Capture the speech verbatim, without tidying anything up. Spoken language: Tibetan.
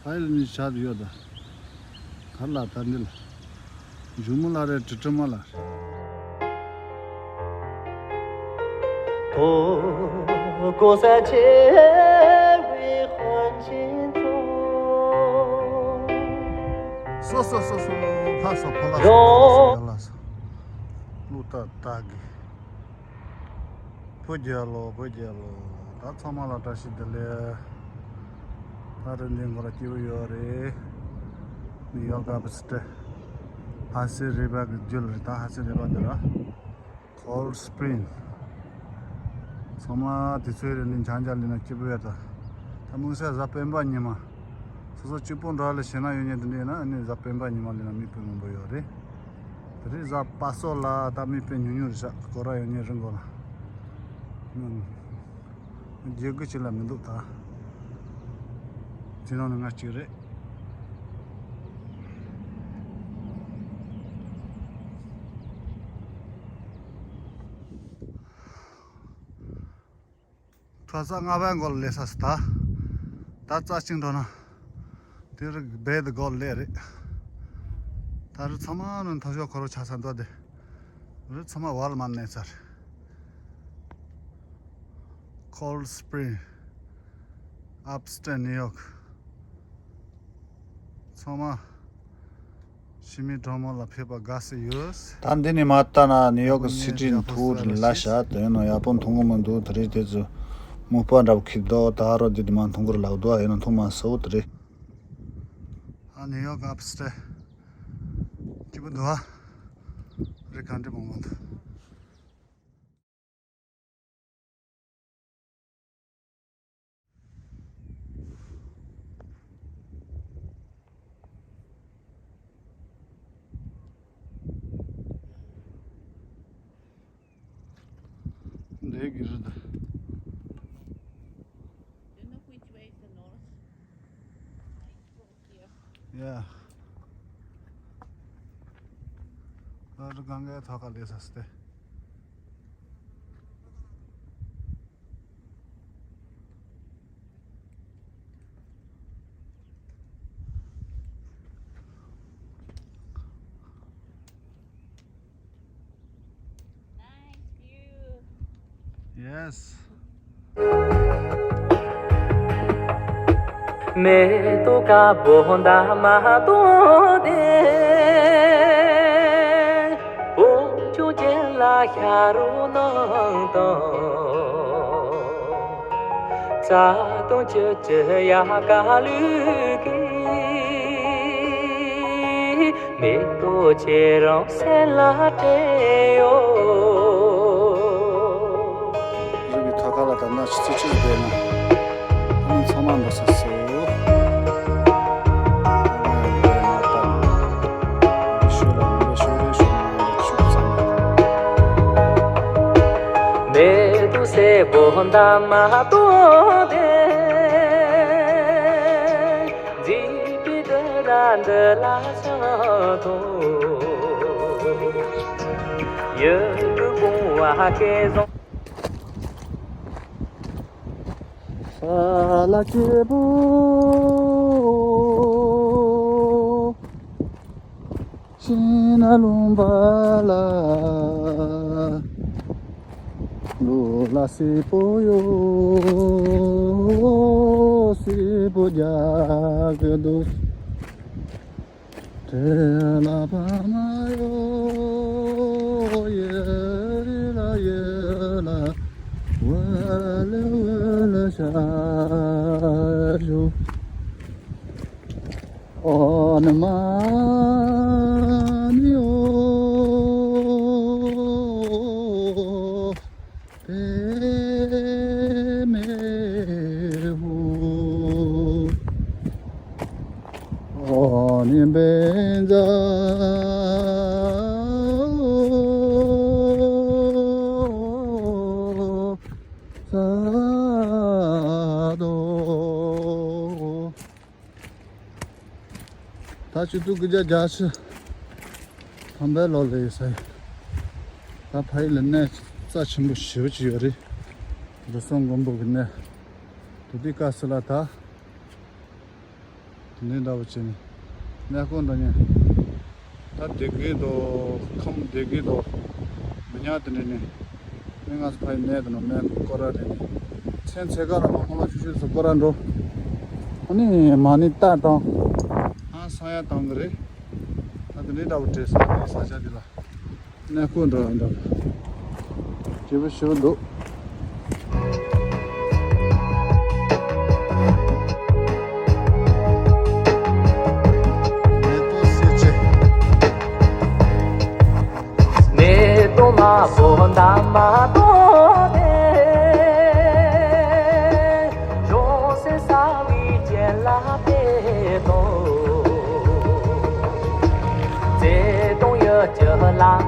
ཕ་ཡུལ་ནས་ཆགས་ཡོད་ད། གར་ལ་ད་འདི་ལ། ཇོ་མོ་ལ་རེད། དྲི་དྲི་མ་ལ་རེད། ཐོ་གོ་ས་ཆེ་བའི་དཔོན་ཆེན་ཚོ། སོ་སོ་སོ་སོ། ལྷ་ས་ཕོ་ལྷ་ས། ལྷ་ས། ལྷ་ས། ལུ་ཏ་ཏ་གི། བོད་རྒྱལ་ལོ། བོད་རྒྱལ་ལོ། ད་ཚང་མ་ལ་བཀྲ་ཤིས་བདེ་ལེགས། ད་རེས་འདི་འགོ་ར་སྐྱིད་པོ་ཡོད་རེད། ནིའུ་ཡོག་ཨབ་སི་ཊེཊ། ཧ་སི་རི་བ་གི་རྒྱུད་རེད། ད་ཧ་སི་རི་བ་འདི་ར། ཀོལ་སི་པི་རིང་། ཚང་མ་དུས་ཚོད་རེ་ནི་འཆམ་འཆམ་ལེན་ན་སྐྱིད་པོ་ཡོད་ད། ད་དམིགས་བསལ་གཟའ་སྤེན་པ་ཉི་མ། སོ་སོ་གཅིག་པོ་འདྲ་ལ་ཞེད་སྣང་ཡོད་མཁན་དེ་འདྲ་ཡིན་ན། ཨ་ནི་གཟའ་སྤེན་པ་ཉི་མ་ལེན་ན་མི་དཔེ་མང་པོ་ཡོད་རེད། དེ་རིང་གཟའ་པ་སངས་ལ་ད་མི་དཔེ་ཉུང་ཉུང་རེད་ཤག་སྐོར་ར་ཡོད་མཁན་རིང་གོ་ལ། ཨུམ། བརྒྱད་དགུ་ཅིག་ལ་མི་འདུག་ད། དེ་ནང་ནས་ང་གཅིག་རེད། ཁྲོ་ས་ལྔ་པའི་འགོ་ལ་སླེབས་ས་སི་ད། ད་རྩ་ཆེན་འགྲོ་ན། དེ་རིགས་བེད་འགོ་ལ་སླེབས་རེད། ད་རུ་ཚང་མ་ནི་མཐོ་ཤོས་ཁོ་རང་ཆགས་ས་འདུག་སྟེ། རུ་ཚང་མ་ཝལ་མར་ནས་ཚར། ཀོལ་སི་པི་རིང་། ཨབ་སི་ཊེཊ་ནིའུ་ཡོག་ཚང་མ། ཕྱི་མི་གྲོགས་མོ་ལ་ཕེབས་པ་དགའ་བསུ་ཡོད། ད་འདི་ནས་མར་ལྟ་ན་ནིའུ་ཡོག་གི་སི་ཊི་མཐོ་པོ་ལ་ཤ་དེ་ནང་ཡག་པོ་མཐོང་གི་མི་འདུག་དེ་རིང་དེ་ཚོ་མུག་པ་འདྲ་པོ་ཁྱེར་འདུག་ད་རོ་འདི་དེ་མ་མཐོང་གི་རེད་ལབ་འདུག་ཡིན་ན་མཐོང་མ་སོང་དེ་རེད། ཨ་ནིའུ་ཡོག་ཨབ་སི་ཊེཊ། སྐྱིད་པོ་འདུག་ཨ། རི་ག་འདྲ་མང་པོ་འདུག་འདི་གི་རེད། Do you know which way is the north? Yeah. ད་རུ་གང་གའི་ཐོག་ཁ་ལས་ས་སྟེ། Nice view. Yes. མེ་ཏོག་དཀར་པོ་འདབ་མ་སྟོན་ཏེ། བོད་ལྗོངས་ཀྱི་ལ་ཤ་རུ་ནང་དང་། རྩ་དང་བཅུད་ཀྱི་ཡལ་ག་ལུས་ཀྱི། མེ་ཏོག་ཁྱེད་རང་སེམས་ལ་སྤྲད་ཡོད། རི་བོའི་ཐོག་ཁ་ལ་ད་ནག་ཆུ་ཚོད་གཅིག་བསྡད་ན། ཨ་ནི་ཚང་མ་འགྲོ་ས་སོ། མེ་ཏོག་སེར་པོ་འདབ་མ་སྟོན་ཏེ། མཛེས་པའི་སྡུག་ར་འདི་ལ་ཤང་དང་། ཡུལ་དུ་བུང་བ་སྐལ་བཟང་། ས་ལ་སྐྱིད་པོ། ཤིང་ན་ལུང་པ་ལ། ལོ་ལ་སི་པོ་ཡོ། སི་པོ་རྒྱག་གི་འདུག་དེ་ལ་ཕ་མ་ཡོ། ཡེ་ལ་ཡེ་ལ། ཝེ་ལེ་ཝེ་ལེ་ཤ་ཞུ། ཨོ་ན་མ་ནི་ཨོ། པེ་མེ་ཧུ། ཨོ་ནི་བེན་ཛ་ས་དོ། ད་ ད་ཆུ་ཚོད་དགུ་བརྒྱ་བརྒྱད་ཅུ་ཐམ་པའི་ལོ་ལ་ཡོད་ས་ཡིན། ད་ཕ་ཡུལ་ལ་གནས་རྩ་ཆེན་པོ་ཞེ་པོ་ཅིག་ཡོད་རེད། རུ་སོང་མགོན་པོ་གི་གནས་དེ་དུས་སྐབས་སུ་ལ་ད། དེ་འདྲའི་འདྲ་བོ་བྱས་ནས་གནས་སྐོར་འགྲོ་ཉེན། ད་བདེ་གི་འདུག་ཁམས་བདེ་གི་འདུག་མི་ཉག་དེ་འདྲ་ནས་མི་ང་ཚོ་ཕ་ཡི་གནས་དེ་ནང་གནས་སྐོར་ར་རེད་ནས། མཚན་ཚེ་ག་ལ་མ་ཁོང་ལ་ཆུ་ཆུ་ཚོ་སྐོར་ར་འགྲོ། ཨ་ནི་མ་ཎི་བཏགས་དང་། ཨ་ས་ཡ་བཏང་གི་རེད། ད་དེ་འདྲའི་འདྲ་བོ་བྲེལ་སོང་ས་ཆ་འདི་ལ། གནས་སྐོར་འགྲོ་ཡ་འདྲ། སྐྱིད་པོ་ཞེ་པོ་འདུག་མེ་ཏོག་སེར་ཆེ། མེ་ཏོག་དམར་པོ་འདབ་མ་དོ་ནས། ལྗོན་ཤིང་གསར་བའི་རྒྱན་ལ་ཕེབས་དང་། བརྩེ་དང་ཡིད་ཀྱི་ལམ་